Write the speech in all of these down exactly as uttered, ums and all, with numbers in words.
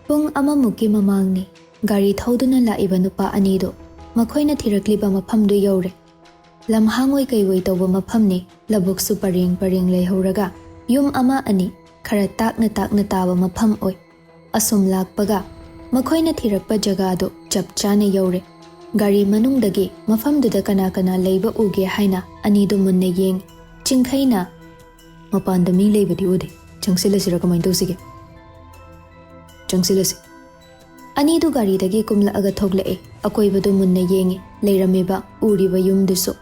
ꯄꯨꯡ ꯑꯃꯃꯨꯛꯀꯤ ꯃꯃꯥꯡꯅꯤ꯫ ꯒꯥꯔꯤ ꯊꯧꯗꯨꯅ ꯂꯥꯛꯏꯕ ꯅꯨꯄꯥ ꯑꯅꯤꯗꯨ ꯃꯈꯣꯏꯅ ꯊꯤꯔꯛꯂꯤꯕ ꯃꯐꯝꯗꯨ ꯌꯧꯔꯦ꯫ ꯂꯝꯍꯥꯡ ꯑꯣꯏ ꯀꯩ ꯑꯣꯏ ꯇꯧꯕ ꯃꯐꯝꯅꯤ, ꯂꯧꯕꯨꯛꯁꯨ ꯄꯔꯦꯡ ꯄꯔꯦꯡ ꯂꯩꯍꯧꯔꯒ ꯌꯨꯝ ꯑꯃ ꯑꯅꯤ ꯈꯔ ꯇꯥꯛꯅ ꯇꯥꯛꯅ ꯇꯥꯕ ꯃꯐꯝ ꯑꯣꯏ꯫ ꯑꯁꯨꯝ ꯂꯥꯛꯄꯒ ꯃꯈꯣꯏꯅ ꯊꯤꯔꯛꯄ ꯖꯒꯥꯗꯨ ꯆꯞ ꯆꯥꯅ ꯌꯧꯔꯦ꯫ ꯒꯥꯔꯤ ꯃꯅꯨꯡꯗꯒꯤ ꯃꯐꯝꯗꯨꯗ ꯀꯅꯥ ꯀꯅꯥ ꯂꯩꯕ ꯎꯒꯦ ꯍꯥꯏꯅ ꯑꯅꯤꯗꯨ ꯃꯨꯟꯅ ꯌꯦꯡꯉꯤ꯫ ꯆꯤꯡꯈꯩꯅ, "ꯃꯄꯥꯟꯗ ꯃꯤ ꯂꯩꯕꯗꯤ ꯎꯗꯦ, ꯆꯪꯁꯤꯜꯂꯁꯤꯔ ꯀꯃꯥꯏꯅ ꯇꯧꯁꯤꯒꯦ?" "ꯆꯪꯁꯤꯜꯂꯁꯤ꯫" ꯑꯅꯤꯗꯨ ꯒꯥꯔꯤꯗꯒꯤ ꯀꯨꯝꯂꯛꯑꯒ ꯊꯣꯛꯂꯛꯑꯦ꯫ ꯑꯀꯣꯏꯕꯗꯨ ꯃꯨꯟꯅ ꯌꯦꯡꯉꯤ꯫ ꯂꯩꯔꯝꯃꯤꯕ, ꯎꯔꯤꯕ ꯌꯨꯝꯗꯨꯁꯨ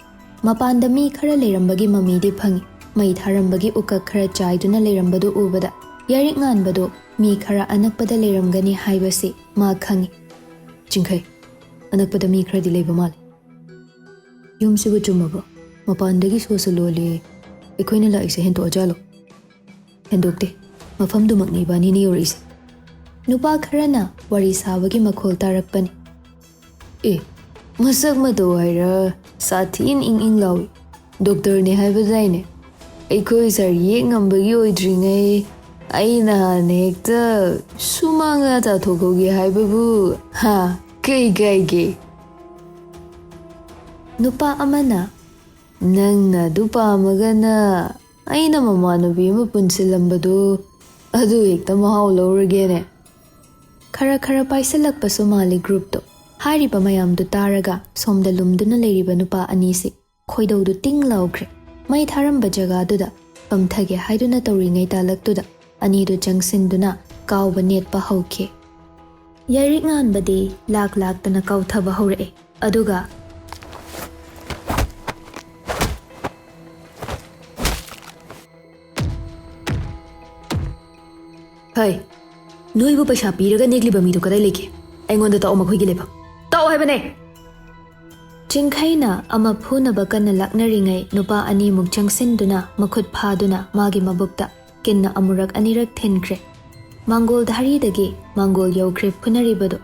ꯃꯄꯥꯟꯗ ꯃꯤ ꯈꯔ ꯂꯩꯔꯝꯕꯒꯤ ꯃꯃꯤꯗꯤ ꯐꯪꯉꯤ꯫ ꯃꯩ ꯊꯥꯔꯝꯕꯒꯤ ꯎꯀꯛ ꯈꯔ ꯆꯥꯏꯗꯨꯅ ꯂꯩꯔꯝꯕꯗꯨ ꯎꯕꯗ ꯌꯥꯏꯔꯤꯛ ꯉꯥꯟꯕꯗꯨ ꯃꯤ ꯈꯔ ꯑꯅꯛꯄꯗ ꯂꯩꯔꯝꯒꯅꯤ ꯍꯥꯏꯕꯁꯤ ꯃꯥ ꯈꯪꯉꯤ꯫ "ꯆꯤꯡꯈꯩ, ꯑꯅꯛꯄꯗ ꯃꯤ ꯈꯔꯗꯤ ꯂꯩꯕ ꯃꯥꯜꯂꯤ꯫ ꯌꯨꯝꯁꯤꯕꯨ ꯆꯨꯝꯃꯕꯣ? ꯃꯄꯥꯟꯗꯒꯤ ꯁꯣꯁꯨ ꯂꯣꯜꯂꯤ꯫ ꯑꯩꯈꯣꯏꯅ ꯂꯥꯛꯏꯁꯦ ꯍꯦꯟꯗꯣꯛꯑꯖꯥꯠꯂꯣ?" "ꯍꯦꯟꯗꯣꯛꯇꯦ꯫ ꯃꯐꯝꯗꯨꯃꯛꯅꯤ ꯏꯕꯥꯅꯤꯅ ꯌꯧꯔꯛꯏꯁꯦ꯫" ꯅꯨꯄꯥ ꯈꯔꯅ ꯋꯥꯔꯤ ꯁꯥꯕꯒꯤ ꯃꯈꯣꯜ ꯇꯥꯔꯛꯄꯅꯤ꯫ "ꯑꯦ, ꯃꯁꯛ ꯃꯇꯧ ꯍꯥꯏꯔ ꯁꯥꯊꯤꯅ ꯏꯪ ꯏꯪ ꯂꯥꯎꯏ꯫ ꯗꯣꯛꯇꯔꯅꯦ ꯍꯥꯏꯕꯗꯥꯏꯅꯦ? ꯑꯩꯈꯣꯏ ꯁꯥꯔ ꯌꯦꯛ ꯉꯝꯕꯒꯤ ꯑꯣꯏꯗ꯭ꯔꯤꯉꯩ ꯑꯩ ꯅꯍꯥꯟ ꯍꯦꯛꯇ ꯁꯨꯃꯥꯡꯗ ꯇꯥꯊꯣꯛꯍꯧꯒꯦ ꯍꯥꯏꯕꯕꯨ, ꯍꯥ, ꯀꯩ ꯀꯥꯏꯒꯦ?" ꯅꯨꯄꯥ ꯑꯃꯅ, "ꯅꯪꯅ ꯑꯗꯨ ꯄꯥꯝꯃꯒꯅ ꯑꯩꯅ ꯃꯃꯥꯟꯅꯕꯤ ꯑꯃ ꯄꯨꯟꯁꯤꯜꯂꯝꯕꯗꯨ ꯑꯗꯨ ꯍꯦꯛꯇ ꯃꯍꯥꯎ ꯂꯧꯔꯒꯦꯅꯦ꯫" ꯈꯔ ꯈꯔ ꯄꯥꯏꯁꯤꯜꯂꯛꯄꯁꯨ ꯃꯥꯜꯂꯤ ꯒ꯭ꯔꯨꯞꯇꯣ꯫ ꯍꯥꯏꯔꯤꯕ ꯃꯌꯥꯝꯗꯨ ꯇꯥꯔꯒ ꯁꯣꯝꯗ ꯂꯨꯝꯗꯨꯅ ꯂꯩꯔꯤꯕ ꯅꯨꯄꯥ ꯑꯅꯤꯁꯤ ꯈꯣꯏꯗꯧꯗꯨ ꯇꯤꯡ ꯂꯥꯎꯈ꯭ꯔꯦ꯫ ꯃꯩ ꯊꯥꯔꯝꯕ ꯖꯒꯥꯗꯨꯗ ꯄꯝꯊꯒꯦ ꯍꯥꯏꯗꯨꯅ ꯇꯧꯔꯤꯉꯩ ꯇꯥꯂꯛꯇꯨꯗ ꯑꯅꯤꯗꯨ ꯆꯪꯁꯤꯟꯗꯨꯅ ꯀꯥꯎꯕ ꯅꯦꯠꯄ ꯍꯧꯈꯤ꯫ ꯌꯥꯏꯔꯤꯛ ꯉꯥꯟꯕꯗꯤ ꯂꯥꯛ ꯂꯥꯛꯇꯅ ꯀꯥꯎꯊꯕ ꯍꯧꯔꯛꯑꯦ꯫ ꯑꯗꯨꯒ "ꯍꯩ, ꯅꯣꯏꯕꯨ ꯄꯩꯁꯥ ꯄꯤꯔꯒ ꯅꯦꯛꯂꯤꯕ ꯃꯤꯗꯨ ꯀꯗꯥꯏ ꯂꯩꯒꯦ? ꯑꯩꯉꯣꯟꯗ ꯇꯥꯛꯑꯣ ꯃꯈꯣꯏꯒꯤ ꯂꯩꯐꯝ꯫ ꯇꯥꯛꯑꯣ ꯍꯥꯏꯕꯅꯦ!" ꯆꯤꯡꯈꯩꯅ ꯑꯃ ꯐꯨꯅꯕ ꯀꯟꯅ ꯂꯥꯛꯅꯔꯤꯉꯩ ꯅꯨꯄꯥ ꯑꯅꯤꯃꯨꯛ ꯆꯪꯁꯤꯟꯗꯨꯅ ꯃꯈꯨꯠ ꯐꯥꯗꯨꯅ ꯃꯥꯒꯤ ꯃꯕꯨꯛꯇ ꯀꯤꯟꯅ ꯑꯃꯨꯔꯛ ꯑꯅꯤꯔꯛ ꯊꯤꯟꯈ꯭ꯔꯦ꯫ ꯃꯥꯡꯒꯣꯜ ꯙꯥꯔꯤꯗꯒꯤ ꯃꯥꯡꯒꯣꯜ ꯌꯧꯈ꯭ꯔꯦ ꯐꯨꯅꯔꯤꯕꯗꯨ꯫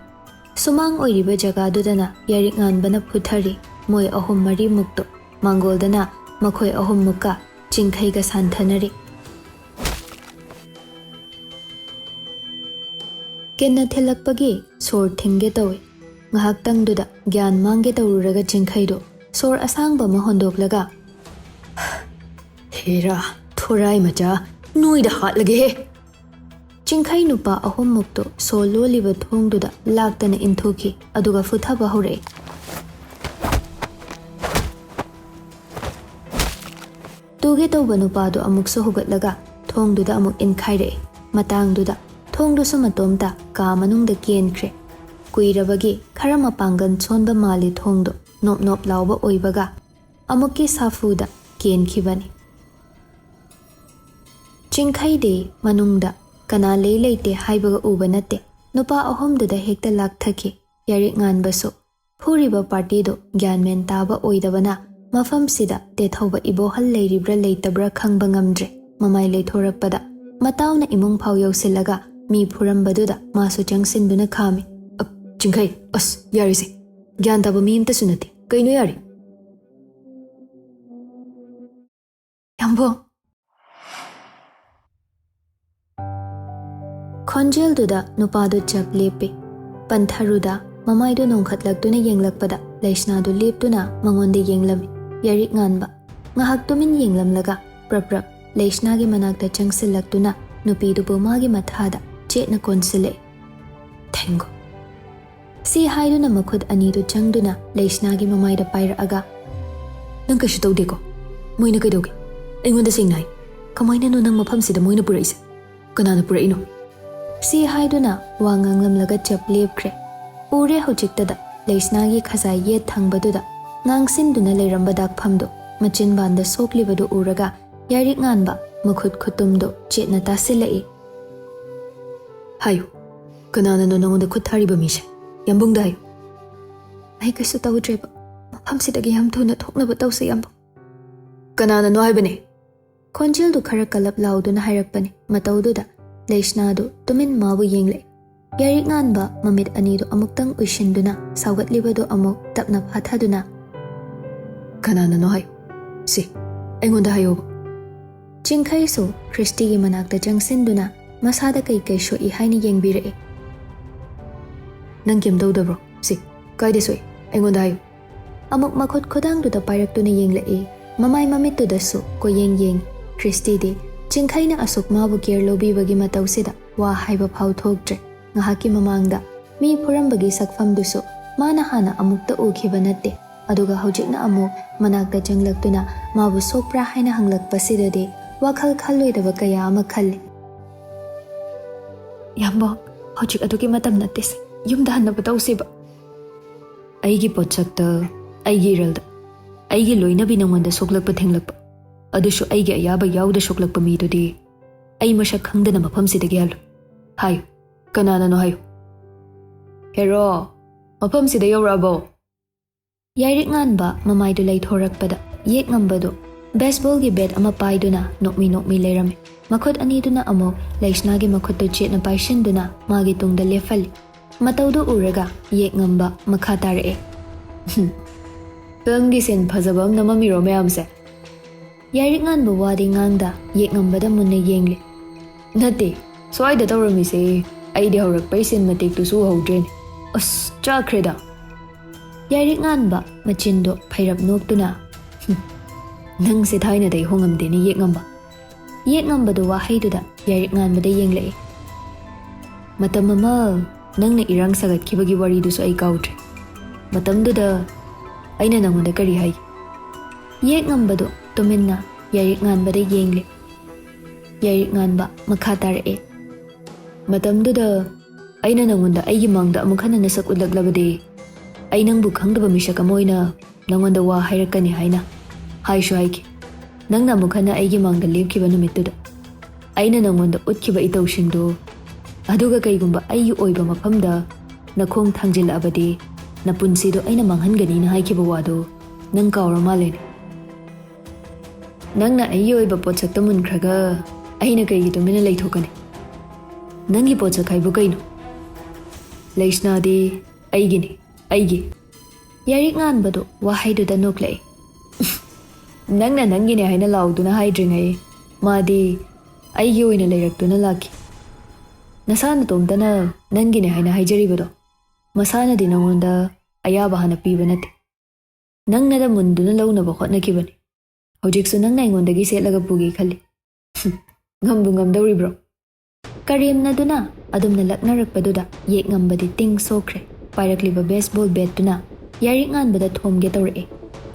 ꯁꯨꯃꯥꯡ ꯑꯣꯏꯔꯤꯕ ꯖꯒꯥꯗꯨꯗꯅ ꯌꯥꯏꯔꯤꯛ ꯉꯥꯟꯕꯅ ꯐꯨꯊꯔꯤ꯫ ꯃꯣꯏ ꯑꯍꯨꯝ ꯃꯔꯤꯃꯨꯛꯇꯨ ꯃꯥꯡꯒꯣꯜꯗꯅ ꯃꯈꯣꯏ ꯑꯍꯨꯝꯃꯨꯛꯀ ꯆꯤꯡꯈꯩꯒ ꯁꯥꯟꯊꯅꯔꯤ꯫ ꯀꯤꯟꯅ ꯊꯤꯜꯂꯛꯄꯒꯤ ꯁꯣꯔ ꯊꯤꯡꯒꯦ ꯇꯧꯏ꯫ ꯉꯥꯏꯍꯥꯛꯇꯪꯗꯨꯗ ꯒ꯭ꯌꯥꯟ ꯃꯥꯡꯒꯦ ꯇꯧꯔꯨꯔꯒ ꯆꯤꯡꯈꯩꯗꯣ ꯁꯣꯔ ꯑꯁꯥꯡꯕ ꯑꯃ ꯍꯣꯟꯗꯣꯛꯂꯒ, "ꯍꯦꯔꯥ, ꯊꯣꯔꯥꯏ ꯃꯆꯥ, ꯅꯣꯏꯗ ꯍꯥꯠꯂꯒꯦꯍꯦ!" ꯆꯤꯡꯈꯩ ꯅꯨꯄꯥ ꯑꯍꯨꯝꯃꯨꯛꯇꯣ ꯁꯣ ꯂꯣꯜꯂꯤꯕ ꯊꯣꯡꯗꯨꯗ ꯂꯥꯛꯇꯅ ꯏꯟꯊꯨꯈꯤ, ꯑꯗꯨꯒ ꯐꯨꯊꯕ ꯍꯧꯔꯛꯏ꯫ ꯇꯨꯒꯦ ꯇꯧꯕ ꯅꯨꯄꯥꯗꯨ ꯑꯃꯨꯛꯁꯨ ꯍꯧꯒꯠꯂꯒ ꯊꯣꯡꯗꯨꯗ ꯑꯃꯨꯛ ꯏꯟꯈꯥꯏꯔꯛꯏ꯫ ꯃꯇꯥꯡꯗꯨꯗ ꯊꯣꯡꯗꯨꯁꯨ ꯃꯇꯣꯝꯇ ꯀꯥ ꯃꯅꯨꯡꯗ ꯀꯦꯟꯈ꯭ꯔꯦ꯫ ꯀꯨꯏꯔꯕꯒꯤ ꯈꯔ ꯃꯄꯥꯡꯒꯜ ꯁꯣꯟꯕ ꯃꯥꯜꯂꯤ ꯊꯣꯡꯗꯨ ꯅꯣꯞ ꯅꯣꯞ ꯂꯥꯎꯕ ꯑꯣꯏꯕꯒ ꯑꯃꯨꯛꯀꯤ ꯁꯥꯐꯨꯗ ꯀꯦꯟꯈꯤꯕꯅꯤ꯫ ꯆꯤꯡꯈꯩꯗꯤ ꯃꯅꯨꯡꯗ ꯀꯅꯥ ꯂꯩ ꯂꯩꯇꯦ ꯍꯥꯏꯕꯒ ꯎꯕ ꯅꯠꯇꯦ꯫ ꯅꯨꯄꯥ ꯑꯍꯨꯝꯗꯨꯗ ꯍꯦꯛꯇ ꯂꯥꯛꯊꯈꯤ꯫ ꯌꯥꯔꯤꯛ ꯉꯥꯟꯕꯁꯨ ꯐꯨꯔꯤꯕ ꯄꯥꯔꯇꯤꯗꯨ ꯒ꯭ꯌꯥꯟ ꯃꯦꯟ ꯇꯥꯕ ꯑꯣꯏꯗꯕꯅ ꯃꯐꯝꯁꯤꯗ ꯇꯦꯊꯧꯕ ꯏꯕꯣꯍꯜ ꯂꯩꯔꯤꯕ꯭ꯔꯥ ꯂꯩꯇꯕ꯭ꯔꯥ ꯈꯪꯕ ꯉꯝꯗ꯭ꯔꯦ꯫ ꯃꯃꯥꯏ ꯂꯩꯊꯣꯔꯛꯄꯗ ꯃꯇꯥꯎꯅ ꯏꯃꯨꯡ ꯐꯥꯎ ꯌꯧꯁꯤꯜꯂꯒ ꯃꯤ ꯐꯨꯔꯝꯕꯗꯨꯗ ꯃꯥꯁꯨ ꯆꯪꯁꯤꯟꯗꯨꯅ ꯈꯥꯝꯃꯤ꯫ "ꯑ, ꯆꯤꯡꯈꯩ, ꯑꯁ, ꯌꯥꯔꯤꯁꯦ꯫ ꯒ꯭ꯌꯥꯟ ꯇꯥꯕ ꯃꯤ ꯑꯃꯇꯁꯨ ꯅꯠꯇꯦ꯫ ꯀꯩꯅꯣ ꯌꯥꯔꯤ?" ꯌꯥꯝꯕꯨꯡ꯫ ꯈꯣꯟꯖꯦꯜꯗꯨꯗ ꯅꯨꯄꯥꯗꯨ ꯆꯞ ꯂꯦꯞꯄꯤ꯫ ꯄꯟꯊꯔꯨꯗ ꯃꯃꯥꯏꯗꯨ ꯅꯣꯡꯈꯠꯂꯛꯇꯨꯅ ꯌꯦꯡꯂꯛꯄꯗ ꯂꯩꯁꯅꯥꯗꯨ ꯂꯦꯞꯇꯨꯅ ꯃꯉꯣꯟꯗ ꯌꯦꯡꯂꯝꯃꯤ꯫ ꯌꯥꯔꯤꯛ ꯉꯥꯟꯕ ꯉꯥꯏꯍꯥꯛ ꯇꯨꯃꯤꯟ ꯌꯦꯡꯂꯝꯂꯒ ꯄ꯭ꯔꯞ ꯄ꯭ꯔꯞ ꯂꯩꯁꯅꯥꯒꯤ ꯃꯅꯥꯛꯇ ꯆꯪꯁꯤꯜꯂꯛꯇꯨꯅ ꯅꯨꯄꯤꯗꯨꯕꯨ ꯃꯥꯒꯤ ꯃꯊꯥꯗ ꯆꯦꯠꯅ ꯀꯣꯟꯁꯤꯜꯂꯛꯏ꯫ "ꯊꯦꯡꯒꯣ"꯫ ꯁꯤ ꯍꯥꯏꯗꯨꯅ ꯃꯈꯨꯠ ꯑꯅꯤꯗꯨ ꯆꯪꯗꯨꯅ ꯂꯩꯁꯅꯥꯒꯤ ꯃꯃꯥꯏꯗ ꯄꯥꯏꯔꯛꯑꯒ, "ꯅꯪ ꯀꯩꯁꯨ ꯇꯧꯗꯦꯀꯣ? ꯃꯣꯏꯅ ꯀꯩꯗꯧꯒꯦ? ꯑꯩꯉꯣꯟꯗ ꯁꯦꯡꯅ ꯍꯥꯏ, ꯀꯃꯥꯏꯅꯅꯣ ꯅꯪ ꯃꯐꯝꯁꯤꯗ ꯃꯣꯏꯅ ꯄꯨꯔꯛꯏꯁꯦ? ꯀꯅꯥꯅ ꯄꯨꯔꯛꯏꯅꯣ?" ꯁꯤ ꯍꯥꯏꯗꯨꯅ ꯋꯥ ꯉꯥꯡꯂꯝꯂꯒ ꯆꯞ ꯂꯦꯞꯈ꯭ꯔꯦ꯫ ꯎꯔꯦ ꯍꯧꯖꯤꯛꯇꯗ ꯂꯩꯁꯅꯥꯒꯤ ꯈꯖꯥꯏ ꯌꯦꯠ ꯊꯪꯕꯗꯨꯗ ꯉꯥꯡꯁꯤꯟꯗꯨꯅ ꯂꯩꯔꯝꯕ ꯗꯥꯛꯐꯝꯗꯨ, ꯃꯆꯤꯟꯕꯥꯟꯗ ꯁꯣꯛꯂꯤꯕꯗꯨ ꯎꯔꯒ ꯌꯥꯔꯤꯛ ꯉꯥꯟꯕ ꯃꯈꯨꯠ ꯈꯨꯇꯨꯝꯗꯨ ꯆꯦꯠꯅ ꯇꯥꯁꯤꯜꯂꯛꯏ꯫ "ꯍꯥꯏꯌꯨ, ꯀꯅꯥꯅꯅꯣ ꯅꯉꯣꯟꯗ ꯈꯨꯠ ꯊꯥꯔꯤꯕ ꯃꯤꯁꯦ? ꯌꯥꯝꯕꯨꯡꯗ ꯍꯥꯏꯌꯨ꯫" "ꯑꯩ ꯀꯩꯁꯨ ꯇꯧꯗ꯭ꯔꯦꯕ꯫ ꯃꯐꯝꯁꯤꯗꯒꯤ ꯌꯥꯝ ꯊꯨꯅ ꯊꯣꯛꯅꯕ ꯇꯧꯁꯦ, ꯌꯥꯝꯕꯨꯡ꯫" "ꯀꯅꯥꯅꯅꯣ ꯍꯥꯏꯕꯅꯦ?" ꯈꯣꯟꯖꯦꯜꯗꯨ ꯈꯔ ꯀꯜꯂꯞ ꯂꯥꯎꯗꯨꯅ ꯍꯥꯏꯔꯛꯄꯅꯤ꯫ ꯃꯇꯧꯗꯨꯗ ꯂꯩꯁꯅꯥꯗꯨ ꯇꯨꯃꯤꯟ ꯃꯥꯕꯨ ꯌꯦꯡꯂꯛꯏ꯫ ꯌꯥꯔꯤꯛ ꯉꯥꯟꯕ ꯃꯃꯤꯠ ꯑꯅꯤꯗꯨ ꯑꯃꯨꯛꯇꯪ ꯎꯏꯁꯤꯟꯗꯨꯅ ꯁꯥꯎꯒꯠꯂꯤꯕꯗꯨ ꯑꯃꯨꯛ ꯇꯞꯅ ꯐꯥꯊꯗꯨꯅ, "ꯀꯅꯥꯅꯅꯣ ꯍꯥꯏꯌꯨ꯫ ꯁꯤ, ꯑꯩꯉꯣꯟꯗ ꯍꯥꯏꯌꯣꯕ꯫" ꯆꯤꯡꯈꯩꯁꯨ ꯈ꯭ꯔꯤꯁꯇꯤꯒꯤ ꯃꯅꯥꯛꯇ ꯆꯪꯁꯤꯟꯗꯨꯅ ꯃꯁꯥꯗ ꯀꯩ ꯀꯩ ꯁꯣꯛꯏ ꯍꯥꯏꯅ ꯌꯦꯡꯕꯤꯔꯛꯏ꯫ ꯅꯪ ꯀꯩꯝ ꯇꯧꯗꯕ꯭ꯔꯣ? ꯁꯤ, ꯀꯥꯏꯗ ꯁꯣꯛꯏ? ꯑꯩꯉꯣꯟꯗ ꯍꯥꯏꯌꯨ꯫ ꯑꯃꯨꯛ ꯃꯈꯨꯠ ꯈꯨꯗꯥꯡꯗꯨꯗ ꯄꯥꯏꯔꯛꯇꯨꯅ ꯌꯦꯡꯂꯛꯏ꯫ ꯃꯃꯥꯏ ꯃꯃꯤꯠꯇꯨꯗꯁꯨ ꯀꯣꯏꯌꯦꯡ ꯌꯦꯡ꯫ ꯈ꯭ꯔꯤꯁꯇꯤꯗꯤ ꯆꯤꯡꯈꯩꯅ ꯑꯁꯨꯛ ꯃꯥꯕꯨ ꯀꯦꯌꯔ ꯂꯧꯕꯤꯕꯒꯤ ꯃꯇꯧꯁꯤꯗ ꯋꯥ ꯍꯥꯏꯕ ꯐꯥꯎ ꯊꯣꯛꯇ꯭ꯔꯦ꯫ ꯉꯥꯏꯍꯥꯛꯀꯤ ꯃꯃꯥꯡꯗ ꯃꯤ ꯐꯨꯔꯝꯕꯒꯤ ꯁꯛꯐꯝꯗꯨꯁꯨ ꯃꯥꯅ ꯍꯥꯟꯅ ꯑꯃꯨꯛꯇ ꯎꯈꯤꯕ ꯅꯠꯇꯦ꯫ ꯑꯗꯨꯒ ꯍꯧꯖꯤꯛꯅ ꯑꯃꯨꯛ ꯃꯅꯥꯛꯇ ꯆꯪꯂꯛꯇꯨꯅ ꯃꯥꯕꯨ ꯁꯣꯛꯄ꯭ꯔꯥ ꯍꯥꯏꯅ ꯍꯪꯂꯛꯄꯁꯤꯗꯗꯤ ꯋꯥꯈꯜ ꯈꯜꯂꯣꯏꯗꯕ ꯀꯌꯥ ꯑꯃ ꯈꯜꯂꯤ꯫ ꯌꯥꯝꯕꯣ, ꯍꯧꯖꯤꯛ ꯑꯗꯨꯒꯤ ꯃꯇꯝ ꯅꯠꯇꯦꯁꯦ꯫ ꯌꯨꯝꯗ ꯍꯟꯅꯕ ꯇꯧꯁꯦꯕ꯫ ꯑꯩꯒꯤ ꯄꯣꯠꯁꯛꯇ, ꯑꯩꯒꯤ ꯏꯔꯜꯗ, ꯑꯩꯒꯤ ꯂꯣꯏꯅꯕꯤ ꯅꯉꯣꯟꯗ ꯁꯣꯛꯂꯛꯄ ꯊꯦꯡꯂꯛꯄ, ꯑꯗꯨꯁꯨ ꯑꯩꯒꯤ ꯑꯌꯥꯕ ꯌꯥꯎꯗ ꯁꯣꯛꯂꯛꯄ ꯃꯤꯗꯨꯗꯤ ꯑꯩ ꯃꯁꯛ ꯈꯪꯗꯅ ꯃꯐꯝꯁꯤꯗꯒꯤ ꯍꯜꯂꯨ꯫ ꯍꯥꯏꯌꯨ, ꯀꯅꯥꯅꯅꯣ ꯍꯥꯏꯌꯨ꯫ ꯍꯦꯔꯣ, ꯃꯐꯝꯁꯤꯗ ꯌꯧꯔꯛꯑꯕꯣ? ꯌꯥꯏꯔꯤꯛ ꯉꯥꯟꯕ ꯃꯃꯥꯏꯗꯨ ꯂꯩꯊꯣꯔꯛꯄꯗ ꯌꯦꯛ ꯉꯝꯕꯗꯨ ꯕꯦꯁꯕꯣꯜꯒꯤ ꯕꯦꯠ ꯑꯃ ꯄꯥꯏꯗꯨꯅ ꯅꯣꯛꯃꯤ ꯅꯣꯛꯃꯤ ꯂꯩꯔꯝꯃꯤ꯫ ꯃꯈꯨꯠ ꯑꯅꯤꯗꯨꯅ ꯑꯃꯨꯛ ꯂꯩꯁꯅꯥꯒꯤ ꯃꯈꯨꯠꯇꯨ ꯆꯦꯠꯅ ꯄꯥꯏꯁꯤꯟꯗꯨꯅ ꯃꯥꯒꯤ ꯇꯨꯡꯗ ꯂꯦꯞꯍꯜꯂꯤ꯫ ꯃꯇꯧꯗꯨ ꯎꯔꯒ ꯌꯦꯛ ꯉꯝꯕ ꯃꯈꯥ ꯇꯥꯔꯛꯑꯦ꯫ ꯐꯤꯜꯝꯒꯤ ꯁꯤꯟ ꯐꯖꯕ ꯑꯃ ꯅꯝꯃꯝꯃꯤꯔꯣ ꯃꯌꯥꯝꯁꯦ? ꯌꯥꯏꯔꯤꯛ ꯉꯥꯟꯕ ꯋꯥꯗꯤ ꯉꯥꯡꯗ ꯌꯦꯛ ꯉꯝꯕꯗ ꯃꯨꯟꯅ ꯌꯦꯡꯂꯤ꯫ ꯅꯠꯇꯦ, ꯁ꯭ꯋꯥꯏꯗ ꯇꯧꯔꯝꯃꯤꯁꯦ ꯑꯩꯗꯤ ꯍꯧꯔꯛꯄꯩ ꯁꯤꯟ ꯃꯇꯦꯛꯇꯨꯁꯨ ꯎꯍꯧꯗ꯭ꯔꯦꯅꯦ꯫ ꯑꯁ, ꯆꯥꯛꯈ꯭ꯔꯦꯗ꯫ ꯌꯥꯏꯔꯤꯛ ꯉꯥꯟꯕ ꯃꯆꯤꯟꯗꯣ ꯐꯩꯔꯞ ꯅꯣꯛꯇꯨꯅ, "ꯍꯨꯝ, ꯅꯪꯁꯦ ꯊꯥꯏꯅꯗꯩ ꯍꯣꯡꯉꯝꯗꯦꯅꯦ ꯌꯦꯛ ꯉꯝꯕ"꯫ ꯌꯦꯛ ꯉꯝꯕꯗꯣ ꯋꯥꯍꯩꯗꯨꯗ ꯌꯥꯏꯔꯤꯛ ꯉꯥꯟꯕꯗ ꯌꯦꯡꯂꯛꯏ꯫ ꯃꯇꯝ ꯑꯃ ꯅꯪꯅ ꯏꯔꯥꯡ ꯁꯥꯒꯠꯈꯤꯕꯒꯤ ꯋꯥꯔꯤꯗꯨꯁꯨ ꯑꯩ ꯀꯥꯎꯗ꯭ꯔꯦ꯫ ꯃꯇꯝꯗꯨꯗ ꯑꯩꯅ ꯅꯪꯉꯣꯟꯗ ꯀꯔꯤ ꯍꯥꯏꯒꯦ? ꯌꯦꯛ ꯉꯝꯕꯗꯣ ꯇꯨꯃꯤꯟꯅ ꯌꯥꯏꯔꯤꯛ ꯉꯥꯟꯕꯗ ꯌꯦꯡꯂꯦ꯫ ꯌꯥꯏꯔꯤꯛ ꯉꯥꯟꯕ ꯃꯈꯥ ꯇꯥꯔꯛꯑꯦ꯫ ꯃꯇꯝꯗꯨꯗ ꯑꯩꯅ ꯅꯪꯉꯣꯟꯗ ꯑꯩꯒꯤ ꯃꯥꯡꯗ ꯑꯃꯨꯛ ꯍꯟꯅ ꯅꯁꯛ ꯎꯠꯂꯛꯂꯕꯗꯤ ꯑꯩ ꯅꯪꯕꯨ ꯈꯪꯗꯕ ꯃꯤꯁꯛ ꯑꯃ ꯑꯣꯏꯅ ꯅꯪꯉꯣꯟꯗ ꯋꯥ ꯍꯥꯏꯔꯛꯀꯅꯤ ꯍꯥꯏꯅ ꯍꯥꯏꯁꯨ ꯍꯥꯏꯈꯤ꯫ ꯅꯪꯅ ꯑꯃꯨꯛ ꯍꯟꯅ ꯑꯩꯒꯤ ꯃꯥꯡꯗ ꯂꯦꯞꯈꯤꯕ ꯅꯨꯃꯤꯠꯇꯨꯗ ꯑꯩꯅ ꯅꯪꯉꯣꯟꯗ ꯎꯠꯈꯤꯕ ꯏꯇꯧꯁꯤꯡꯗꯨ, ꯑꯗꯨꯒ ꯀꯩꯒꯨꯝꯕ ꯑꯩꯒꯤ ꯑꯣꯏꯕ ꯃꯐꯝꯗ ꯅꯈꯣꯡ ꯊꯥꯡꯖꯤꯜꯂꯛꯑꯕꯗꯤ ꯅꯄꯨꯟꯁꯤꯗꯣ ꯑꯩꯅ ꯃꯥꯡꯍꯟꯒꯅꯤꯅ ꯍꯥꯏꯈꯤꯕ ꯋꯥꯗꯣ ꯅꯪ ꯀꯥꯎꯔ ꯃꯥꯜꯂꯦꯅꯦ꯫ ꯅꯪꯅ ꯑꯩꯒꯤ ꯑꯣꯏꯕ ꯄꯣꯠꯁꯛꯇ ꯃꯨꯟꯈ꯭ꯔꯒ ꯑꯩꯅ ꯀꯩꯒꯤ ꯇꯨꯃꯤꯟꯅ ꯂꯩꯊꯣꯛꯀꯅꯤ? ꯅꯪꯒꯤ ꯄꯣꯠꯁꯛ ꯍꯥꯏꯕꯨ ꯀꯩꯅꯣ? ꯂꯩꯁꯅꯥꯗꯤ ꯑꯩꯒꯤꯅꯤ, ꯑꯩꯒꯤ꯫ ꯌꯥꯏꯔꯤꯛ ꯉꯥꯟꯕꯗꯣ ꯋꯥꯍꯩꯗꯨꯗ ꯅꯣꯛꯂꯛꯏ꯫ ꯅꯪꯅ ꯅꯪꯒꯤꯅꯦ ꯍꯥꯏꯅ ꯂꯥꯎꯗꯨꯅ ꯍꯥꯏꯗ꯭ꯔꯤꯉꯩ ꯃꯥꯗꯤ ꯑꯩꯒꯤ ꯑꯣꯏꯅ ꯂꯩꯔꯛꯇꯨꯅ ꯂꯥꯛꯈꯤ꯫ ꯅꯁꯥ ꯅꯇꯣꯝꯇꯅ ꯅꯪꯒꯤꯅꯦ ꯍꯥꯏꯅ ꯍꯥꯏꯖꯔꯤꯕꯗꯣ꯫ ꯃꯁꯥꯅꯗꯤ ꯅꯉꯣꯟꯗ ꯑꯌꯥꯕ ꯍꯥꯟꯅ ꯄꯤꯕ ꯅꯠꯇꯦ꯫ ꯅꯪꯅꯗ ꯃꯨꯟꯗꯨꯅ ꯂꯧꯅꯕ ꯍꯣꯠꯅꯈꯤꯕꯅꯤ꯫ ꯍꯧꯖꯤꯛꯁꯨ ꯅꯪꯅ ꯑꯩꯉꯣꯟꯗꯒꯤ ꯁꯦꯠꯂꯒ ꯄꯨꯒꯦ ꯈꯜꯂꯤ꯫ ꯉꯝꯕꯨ ꯉꯝꯗꯧꯔꯤꯕ꯭ꯔꯣ? ꯀꯔꯦꯝꯅꯗꯨꯅ ꯑꯗꯨꯝꯅ ꯂꯛꯅꯔꯛꯄꯗꯨꯗ ꯌꯦꯛꯉꯝꯕꯗꯤ ꯇꯤꯡ ꯁꯣꯛꯈ꯭ꯔꯦ꯫ ꯄꯥꯏꯔꯛꯂꯤꯕ ꯕꯦꯁꯕꯣꯜ ꯕꯦꯠꯇꯨꯅ ꯌꯥꯏꯔꯤꯛ ꯉꯥꯟꯕꯗ ꯊꯣꯝꯒꯦ ꯇꯧꯔꯛꯑꯦ꯫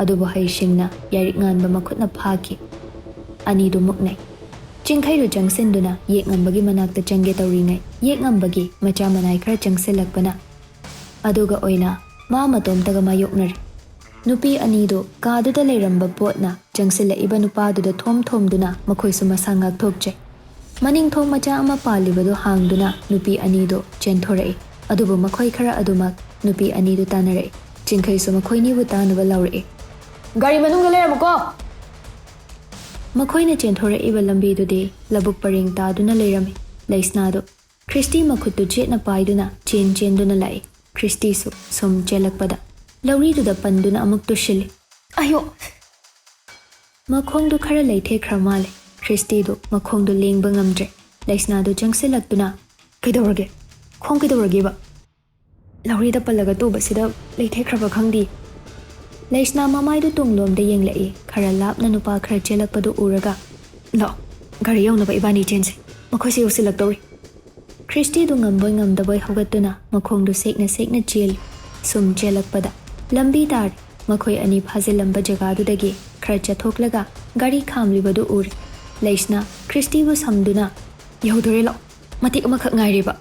ꯑꯗꯨꯕꯨ ꯍꯩꯁꯤꯡꯅ ꯌꯥꯏꯔꯤꯛ ꯉꯥꯟꯕ ꯃꯈꯨꯠꯅ ꯐꯥꯈꯤ꯫ ꯑꯅꯤꯗꯨ ꯃꯨꯛꯅꯩ꯫ ꯆꯤꯡꯈꯩꯗꯨ ꯆꯪꯁꯤꯟꯗꯨꯅ ꯌꯦꯛꯉꯝꯕꯒꯤ ꯃꯅꯥꯛꯇ ꯆꯪꯒꯦ ꯇꯧꯔꯤꯉꯩ, ꯌꯦꯛꯉꯝꯕꯒꯤ ꯃꯆꯥ ꯃꯅꯥꯏ ꯈꯔ ꯆꯪꯁꯤꯜꯂꯛꯄꯅ ꯑꯗꯨꯒ ꯑꯣꯏꯅ ꯃꯥ ꯃꯇꯣꯝꯇꯒ ꯃꯥꯌꯣꯛꯅꯔꯦ꯫ ꯅꯨꯄꯤ ꯑꯅꯤꯗꯨ ꯀꯥꯗꯨꯗ ꯂꯩꯔꯝꯕ ꯄꯣꯠꯅ ꯆꯪꯁꯤꯜꯂꯛꯏꯕ ꯅꯨꯄꯥꯗꯨꯗ ꯊꯣꯝ ꯊꯣꯝꯗꯨꯅ ꯃꯈꯣꯏꯁꯨ ꯃꯁꯥ ꯉꯥꯛꯊꯣꯛꯆꯩ꯫ ꯃꯅꯤꯡ ꯊꯣꯡ ꯃꯆꯥ ꯑꯃ ꯄꯥꯜꯂꯤꯕꯗꯨ ꯍꯥꯡꯗꯨꯅ ꯅꯨꯄꯤ ꯑꯅꯤꯗꯨ ꯆꯦꯟꯊꯣꯔꯛꯏ꯫ ꯑꯗꯨꯕꯨ ꯃꯈꯣꯏ ꯈꯔ ꯑꯗꯨꯃꯛ ꯅꯨꯄꯤ ꯑꯅꯤꯗꯨ ꯇꯥꯟꯅꯔꯛꯏ꯫ ꯆꯤꯡꯈꯩꯁꯨ ꯃꯈꯣꯏꯅꯤꯕꯨ ꯇꯥꯟꯅꯕ ꯂꯥꯎꯔꯛꯏ꯫ "ꯒꯥꯔꯤ ꯃꯅꯨꯡꯗ ꯂꯩꯔꯝꯃꯨꯀꯣ!" ꯃꯈꯣꯏꯅ ꯆꯦꯟꯊꯣꯔꯛꯏꯕ ꯂꯝꯕꯤꯗꯨꯗꯤ ꯂꯧꯕꯨꯛ ꯄꯔꯦꯡ ꯇꯥꯗꯨꯅ ꯂꯩꯔꯝꯃꯤ꯫ ꯂꯩꯁꯅꯥꯗꯨ ꯈ꯭ꯔꯤꯁꯇꯤ ꯃꯈꯨꯠꯇꯨ ꯆꯦꯠꯅ ꯄꯥꯏꯗꯨꯅ ꯆꯦꯟ ꯆꯦꯟꯗꯨꯅ ꯂꯥꯛꯏ꯫ ꯈ꯭ꯔꯤꯁꯇꯤꯁꯨ ꯁꯨꯝ ꯆꯦꯜꯂꯛꯄꯗ ꯂꯧꯔꯤꯗꯨꯗ ꯄꯟꯗꯨꯅ ꯑꯃꯨꯛ ꯇꯨꯁꯤꯜꯂꯤ꯫ "ꯑꯌꯣ!" ꯃꯈꯣꯡꯗꯨ ꯈꯔ ꯂꯩꯊꯦꯛꯈ꯭ꯔ ꯃꯥꯜꯂꯦ꯫ ꯈ꯭ꯔꯤꯁꯇꯤꯗꯨ ꯃꯈꯣꯡꯗꯨ ꯂꯦꯡꯕ ꯉꯝꯗ꯭ꯔꯦ꯫ ꯂꯩꯁꯅꯥꯗꯨ ꯆꯪꯁꯤꯜꯂꯛꯇꯨꯅ, "ꯀꯩꯗꯧꯔꯒꯦ? ꯈꯣꯡ ꯀꯩꯗꯧꯔꯒꯦꯕ?" "ꯂꯧꯔꯤꯗ ꯄꯜꯂꯒ ꯇꯨꯕꯁꯤꯗ ꯂꯩꯊꯦꯛꯈ꯭ꯔꯕ ꯈꯪꯗꯦ꯫" ꯂꯩꯁꯅꯥ ꯃꯃꯥꯏꯗꯨ ꯇꯨꯡꯂꯣꯝꯗ ꯌꯦꯡꯂꯛꯏ꯫ ꯈꯔ ꯂꯥꯞꯅ ꯅꯨꯄꯥ ꯈꯔ ꯆꯦꯜꯂꯛꯄꯗꯨ ꯎꯔꯒ, "ꯂꯥꯛꯑꯣ, ꯒꯥꯔꯤ ꯌꯧꯅꯕ ꯏꯕꯥꯅꯤ ꯆꯦꯟꯁꯤ꯫ ꯃꯈꯣꯏꯁꯨ ꯌꯧꯁꯤꯜꯂꯛꯇꯧꯔꯤ꯫" ꯈ꯭ꯔꯤꯁꯇꯤꯗꯨ ꯉꯝꯕꯣꯏ ꯉꯝꯗꯕꯣꯏ ꯍꯧꯒꯠꯇꯨꯅ ꯃꯈꯣꯡꯗꯨ ꯁꯦꯛꯅ ꯁꯦꯛꯅ ꯆꯦꯜꯂꯤ꯫ ꯁꯨꯝ ꯆꯦꯜꯂꯛꯄꯗ ꯂꯝꯕꯤ ꯇꯥꯔꯦ꯫ ꯃꯈꯣꯏ ꯑꯅꯤ ꯐꯥꯖꯤꯜꯂꯝꯕ ꯖꯒꯥꯗꯨꯗꯒꯤ ꯈꯔ ꯆꯠꯊꯣꯛꯂꯒ ꯒꯥꯔꯤ ꯈꯥꯝꯂꯤꯕꯗꯨ ꯎꯔꯦ꯫ ꯂꯩꯁꯅꯥ ꯈ꯭ꯔꯤꯁꯇꯤꯕꯨ ꯁꯝꯗꯨꯅ, "ꯌꯧꯗꯣꯔꯦ, ꯂꯥꯛꯑꯣ, ꯃꯇꯦꯛ ꯑꯃꯈꯛ ꯉꯥꯏꯔꯦꯕ꯫"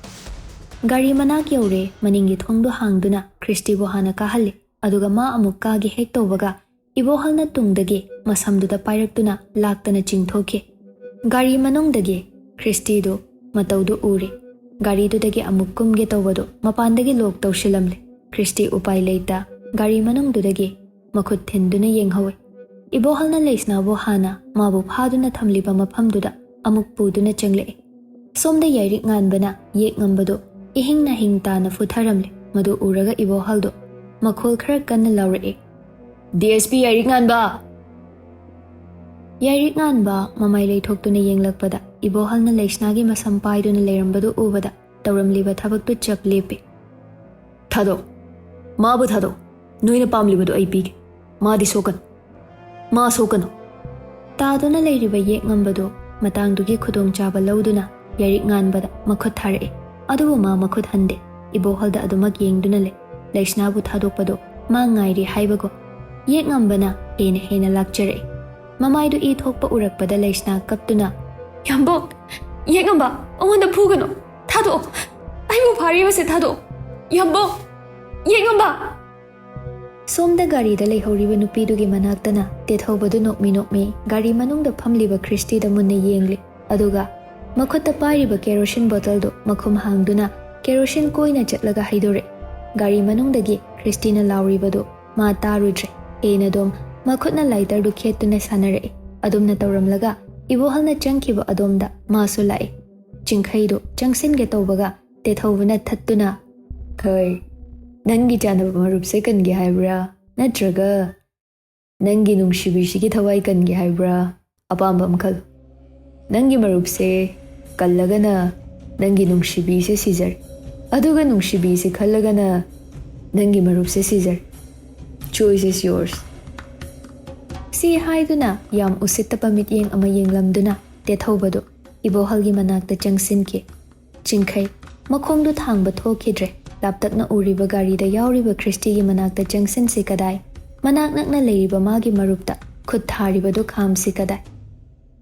ꯒꯥꯔꯤ ꯃꯅꯥꯛ ꯌꯧꯔꯦ꯫ ꯃꯅꯤꯡꯒꯤ ꯊꯣꯡꯗꯨ ꯍꯥꯡꯗꯨꯅ ꯈ꯭ꯔꯤꯁꯇꯤꯕꯨ ꯍꯥꯟꯅ ꯀꯥꯍꯜꯂꯤ꯫ ꯑꯗꯨꯒ ꯃꯥ ꯑꯃꯨꯛ ꯀꯥꯒꯦ ꯍꯦꯛ ꯇꯧꯕꯒ ꯏꯕꯣꯍꯜꯅ ꯇꯨꯡꯗꯒꯤ ꯃꯁꯝꯗꯨꯗ ꯄꯥꯏꯔꯛꯇꯨꯅ ꯂꯥꯛꯇꯅ ꯆꯤꯡꯊꯣꯛꯈꯤ꯫ ꯒꯥꯔꯤ ꯃꯅꯨꯡꯗꯒꯤ ꯈ꯭ꯔꯤꯁꯇꯤꯗꯨ ꯃꯇꯧꯗꯨ ꯎꯔꯦ꯫ ꯒꯥꯔꯤꯗꯨꯗꯒꯤ ꯑꯃꯨꯛ ꯀꯨꯝꯒꯦ ꯇꯧꯕꯗꯨ ꯃꯄꯥꯟꯗꯒꯤ ꯂꯣꯛ ꯇꯧꯁꯤꯜꯂꯝꯂꯦ꯫ ꯈ꯭ꯔꯤꯁꯇꯤ ꯎꯄꯥꯏ ꯂꯩꯇ ꯒꯥꯔꯤ ꯃꯅꯨꯡꯗꯨꯗꯒꯤ ꯃꯈꯨꯠ ꯊꯤꯟꯗꯨꯅ ꯌꯦꯡꯍꯧꯋꯦ꯫ ꯏꯕꯣꯍꯜꯅ ꯂꯩꯁꯅꯥꯕꯨ ꯍꯥꯟꯅ ꯃꯥꯕꯨ ꯐꯥꯗꯨꯅ ꯊꯝꯂꯤꯕ ꯃꯐꯝꯗꯨꯗ ꯑꯃꯨꯛ ꯄꯨꯗꯨꯅ ꯆꯪꯂꯛꯏ꯫ ꯁꯣꯝꯗ ꯌꯥꯏꯔꯤꯛ ꯉꯥꯟꯕꯅ ꯌꯦꯛ ꯉꯝꯕꯗꯨ ꯏꯍꯤꯡ ꯅꯥꯍꯤꯡ ꯇꯥꯅ ꯐꯨꯊꯔꯝꯂꯦ꯫ ꯃꯗꯨ ꯎꯔꯒ ꯏꯕꯣꯍꯜꯗꯨ ꯃꯈꯣꯜ ꯈꯔ ꯀꯟꯅ ꯂꯥꯎꯔꯛꯏ, "ꯗꯤ ꯑꯦꯁ ꯄꯤ ꯌꯥꯏꯔꯤꯛ ꯉꯥꯟꯕ!" ꯌꯥꯏꯔꯤꯛ ꯉꯥꯟꯕ ꯃꯃꯥꯏ ꯂꯩꯊꯣꯛꯇꯨꯅ ꯌꯦꯡꯂꯛꯄꯗ ꯏꯕꯣꯍꯜꯅ ꯂꯩꯁꯅꯥꯒꯤ ꯃꯁꯝ ꯄꯥꯏꯗꯨꯅ ꯂꯩꯔꯝꯕꯗꯨ ꯎꯕꯗ ꯇꯧꯔꯝꯂꯤꯕ ꯊꯕꯛꯇꯨ ꯆꯞ ꯂꯦꯞꯄꯤ꯫ "ꯊꯥꯗꯣꯛ꯫ ꯃꯥꯕꯨ ꯊꯥꯗꯣꯛ꯫ ꯅꯣꯏꯅ ꯄꯥꯝꯂꯤꯕꯗꯨ ꯑꯩ ꯄꯤꯒꯦ꯫ ꯃꯥꯗꯤ ꯁꯣꯛꯀꯅꯨ꯫ ꯃꯥ ꯁꯣꯛꯀꯅꯨ꯫" ꯇꯥꯗꯨꯅ ꯂꯩꯔꯤꯕ ꯌꯦꯛꯉꯝꯕꯗꯨ ꯃꯇꯥꯡꯗꯨꯒꯤ ꯈꯨꯗꯣꯡꯆꯥꯕ ꯂꯧꯗꯨꯅ ꯌꯥꯔꯤꯛ ꯉꯥꯟꯕꯗ ꯃꯈꯨꯠ ꯊꯥꯔꯛꯏ꯫ ꯑꯗꯨꯕꯨ ꯃꯥ ꯃꯈꯨꯠ ꯍꯟꯗꯦ꯫ ꯏꯕꯣꯍꯜꯗ ꯑꯗꯨꯃꯛ ꯌꯦꯡꯗꯨꯅ ꯂꯩ꯫ ꯂꯩꯁꯅꯥꯕꯨ ꯊꯥꯗꯣꯛꯄꯗꯨ ꯃꯥ ꯉꯥꯏꯔꯤ ꯍꯥꯏꯕꯒꯨꯝ꯫ ꯌꯦꯛꯉꯝꯕꯅ ꯍꯦꯟꯅ ꯍꯦꯟꯅ ꯂꯥꯛꯆꯔꯛꯏ꯫ ꯃꯃꯥꯏꯗꯨ ꯏ ꯊꯣꯛꯄ ꯎꯔꯛꯄꯗ ꯂꯩꯁꯅꯥ ꯀꯞꯇꯨꯅ, "ꯌꯥꯝꯕꯣꯡ! ꯌꯦꯛꯉꯝꯕ! ꯑꯩꯉꯣꯟꯗ ꯐꯨꯒꯅꯨ! ꯊꯥꯗꯣꯛꯑꯣ! ꯑꯩꯕꯨ ꯐꯥꯔꯤꯕꯁꯦ ꯊꯥꯗꯣꯛꯑꯣ! ꯌꯥꯝꯕꯣꯡ! ꯌꯦꯛꯉꯝꯕ!" ꯁꯣꯝꯗ ꯒꯥꯔꯤꯗ ꯂꯩꯍꯧꯔꯤꯕ ꯅꯨꯄꯤꯗꯨꯒꯤ ꯃꯅꯥꯛꯇꯅ ꯇꯦꯊꯧꯕꯗꯨ ꯅꯣꯛꯃꯤ ꯅꯣꯛꯃꯤ ꯒꯥꯔꯤ ꯃꯅꯨꯡꯗ ꯐꯝꯂꯤꯕ ꯈ꯭ꯔꯤꯁꯇꯤꯗ ꯃꯨꯟꯅ ꯌꯦꯡꯂꯤ꯫ ꯑꯗꯨꯒ ꯃꯈꯨꯠꯇ ꯄꯥꯏꯔꯤꯕ ꯀꯦꯔꯣꯁꯤꯟ ꯕꯣꯇꯜꯗꯨ ꯃꯈꯨꯝ ꯍꯥꯡꯗꯨꯅ ꯀꯦꯔꯣꯁꯤꯟ ꯀꯣꯏꯅ ꯆꯠꯂꯒ ꯍꯩꯗꯣꯔꯛꯏ꯫ ꯒꯥꯔꯤ ꯃꯅꯨꯡꯗꯒꯤ ꯈ꯭ꯔꯤꯁꯇꯤꯅ ꯂꯥꯎꯔꯤꯕꯗꯨ ꯃꯥ ꯇꯥꯔꯨꯗ꯭ꯔꯦ꯫ ꯍꯦꯟꯅꯗꯨꯝ ꯃꯈꯨꯠꯅ ꯂꯥꯏꯇꯔꯗꯨ ꯈꯦꯠꯇꯨꯅ ꯁꯥꯟꯅꯔꯛꯏ꯫ ꯑꯗꯨꯝꯅ ꯇꯧꯔꯝꯂꯒ ꯏꯕꯣꯍꯜꯅ ꯆꯪꯈꯤꯕ ꯑꯗꯣꯝꯗ ꯃꯥꯁꯨ ꯂꯥꯛꯏ꯫ ꯆꯤꯡꯈꯩꯗꯨ ꯆꯪꯁꯤꯟꯒꯦ ꯇꯧꯕꯒ ꯇꯦꯊꯧꯕꯅ ꯊꯠꯇꯨꯅ, "ꯈꯩ, ꯅꯪꯒꯤ ꯆꯥꯟꯅꯕ ꯃꯔꯨꯞꯁꯦ ꯀꯟꯒꯦ ꯍꯥꯏꯕ꯭ꯔꯥ? ꯅꯠꯇ꯭ꯔꯒ ꯅꯪꯒꯤ ꯅꯨꯡꯁꯤꯕꯤꯁꯤꯒꯤ ꯊꯋꯥꯏ ꯀꯟꯒꯦ ꯍꯥꯏꯕ꯭ꯔꯥ? ꯑꯄꯥꯝꯕ ꯑꯃ ꯈꯜꯂꯨ꯫ ꯅꯪꯒꯤ ꯃꯔꯨꯞꯁꯦ ꯀꯜꯂꯒꯅ ꯅꯪꯒꯤ ꯅꯨꯡꯁꯤꯕꯤꯁꯦ ꯁꯤꯖꯔꯦ, ꯑꯗꯨꯒ ꯅꯨꯡꯁꯤꯕꯤꯁꯦ ꯈꯜꯂꯒꯅ ꯅꯪꯒꯤ ꯃꯔꯨꯞꯁꯦ ꯁꯤꯖꯔꯦ꯫ Choice is yours." ꯁꯤ ꯍꯥꯏꯗꯨꯅ ꯌꯥꯝ ꯎꯁꯤꯠꯇꯕ ꯃꯤꯠꯌꯦꯡ ꯑꯃ ꯌꯦꯡꯂꯝꯗꯨꯅ ꯇꯦꯊꯧꯕꯗꯨ ꯏꯕꯣꯍꯜꯒꯤ ꯃꯅꯥꯛꯇ ꯆꯪꯁꯤꯟꯈꯤ꯫ ꯆꯤꯡꯈꯩ ꯃꯈꯣꯡꯗꯨ ꯊꯥꯡꯕ ꯊꯣꯛꯈꯤꯗ꯭ꯔꯦ꯫ ꯂꯥꯞꯇꯛꯅ ꯎꯔꯤꯕ ꯒꯥꯔꯤꯗ ꯌꯥꯎꯔꯤꯕ ꯈ꯭ꯔꯤꯁꯇꯤꯒꯤ ꯃꯅꯥꯛꯇ ꯆꯪꯁꯤꯟꯁꯤ ꯀꯗꯥꯏ? ꯃꯅꯥꯛ ꯅꯛꯅ ꯂꯩꯔꯤꯕ ꯃꯥꯒꯤ ꯃꯔꯨꯞꯇ ꯈꯨꯠ ꯊꯥꯔꯤꯕꯗꯨ ꯈꯥꯝꯁꯤ ꯀꯗꯥꯏ?